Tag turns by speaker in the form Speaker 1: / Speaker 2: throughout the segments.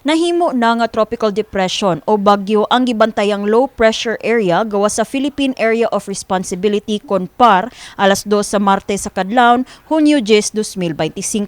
Speaker 1: Nahimo na nga tropical depression o bagyo ang gibantayang low pressure area gawas sa Philippine Area of Responsibility kon PAR alas 2 sa Martes sa kadlawon, Hunyo 10, 2025.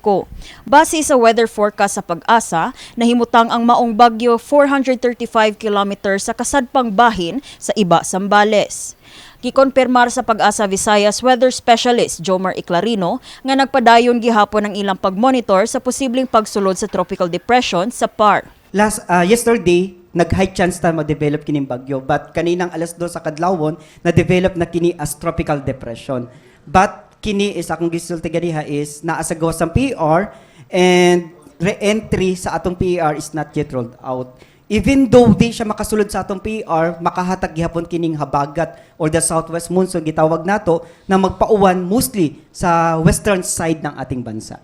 Speaker 1: Base sa weather forecast sa Pag-asa, nahimutang ang maong bagyo 435 kilometers sa kasadpang bahin sa Iba, Zambales. Gikonfirmar sa Pag-asa Visayas weather specialist Jomar Eclarino nga nagpadayon gihapon ang ilang pagmonitor sa posibleng pagsulod sa tropical depression sa PAR.
Speaker 2: Last yesterday, nag-high chance ta ma-develop kining bagyo, but kaninang alas 2 sa kadlawon, na-develop na kini as tropical depression. But kini is akong gisulti ganiha is naa sa gawas ang PAR and re-entry sa atong PAR is not yet rolled out. Even though di siya makasulod sa atong PAR, makahatag gihapon kining habagat or the southwest monsoon gitawag nato na magpauwan mostly sa western side ng ating bansa.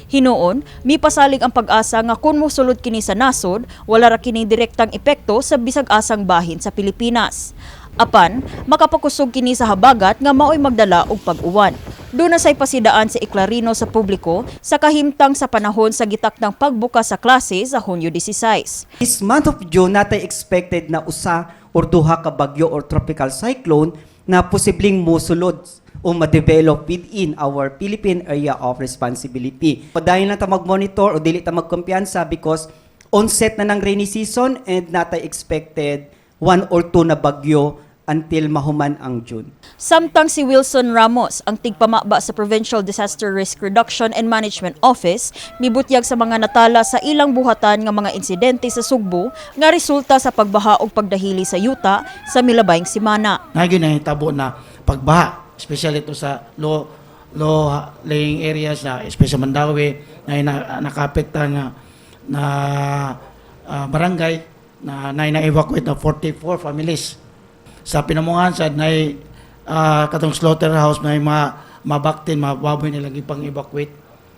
Speaker 1: Hinuon, mipasalig ang Pag-asa nga kung mosulod kini sa nasod, wala ra kini direktang epekto sa bisag asang bahin sa Pilipinas. Apan, makapakusog kini sa habagat nga maoy magdala og pag-uwan. Duna say pasidaan si Eclarino sa publiko sa kahimtang sa panahon sa gitakdang pagbuka sa klase sa Hunyo 16.
Speaker 2: This month of June, natay expected na usa or duha ka bagyo or tropical cyclone na posibleng mosulod o ma-develop within our Philippine Area of Responsibility. Padayon lang ta mag-monitor o dili ta magkumpiyansa because onset na ng rainy season and natay expected one or two na bagyo until mahuman ang June.
Speaker 1: Samtang si Wilson Ramos, ang tigpamaba sa Provincial Disaster Risk Reduction and Management Office, mibutyag sa mga natala sa ilang buhatan nga mga insidente sa Sugbo nga resulta sa pagbaha ug pagdahili sa yuta sa milabayng simana.
Speaker 3: Nagi nahitabo na pagbaha, especially ito sa low low laying areas na especially Mandaue na nakapekta nga na barangay na na na-evacuate na 44 families. Sa Pinamungahan sad na katong slaughterhouse na mga mabaktin, mga baboy nila gipang evacuate.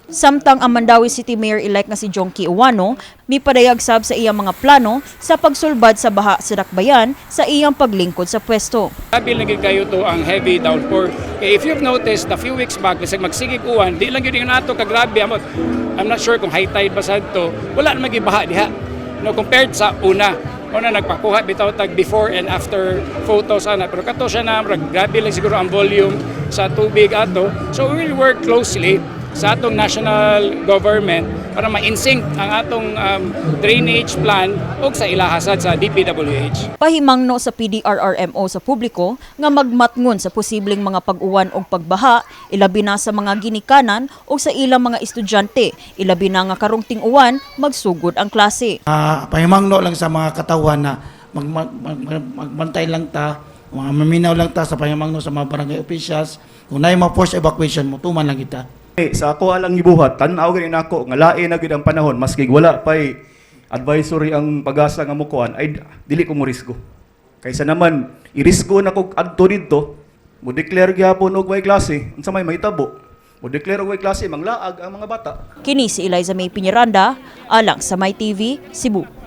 Speaker 1: Samtang ang Mandaue City Mayor-elect nga si Jonkie Ouano, mipadayag sab sa iyang mga plano sa pagsulbad sa baha sa Dakbayan sa iyang paglingkod sa pwesto.
Speaker 4: Grabe lang gyud kayo to ang heavy downpour. Kay if you've noticed, a few weeks back, bisag magsigig uwan, di lang gyud nato kagrabe. I'm not sure kung high tide ba sad to. Wala naman baha diha. No, compared sa una. Una nagpakuha bitaw tag before and after photos ana, pero kato siya na murag grabe lang siguro ang volume sa tubig ato. So we will work closely sa atong national government para ma-in-sync ang atong drainage plan ug sa ilahasad sa DPWH.
Speaker 1: Pahimangno sa PDRRMO sa publiko nga magmatngon sa posibleng mga pag-uwan o pagbaha, ilabi na sa mga ginikanan o sa ilang mga estudyante, ilabi na nga karong ting-uwan magsugod ang klase.
Speaker 3: Pahimangno lang sa mga katawhan na magbantay lang ta, mga maminaw lang ta sa pahimangno sa mga barangay officials. Kung naay mga forced evacuation mo, tuman lang kita.
Speaker 5: Eh, sa ako alang gibuhat, tan-aw gani nako nga lain na gyud ang panahon maski wala pay advisory ang Pag-asa nga mukuan ay dili ko mo risgo. Kaysa naman irisgo na kog adto didto, mo declare gyapon og way klase, unsa may mahitabo? Mo declare og way klase, manglaag ang mga bata.
Speaker 1: Kini si Eliza May Piñaranda, alang sa My TV, Cebu.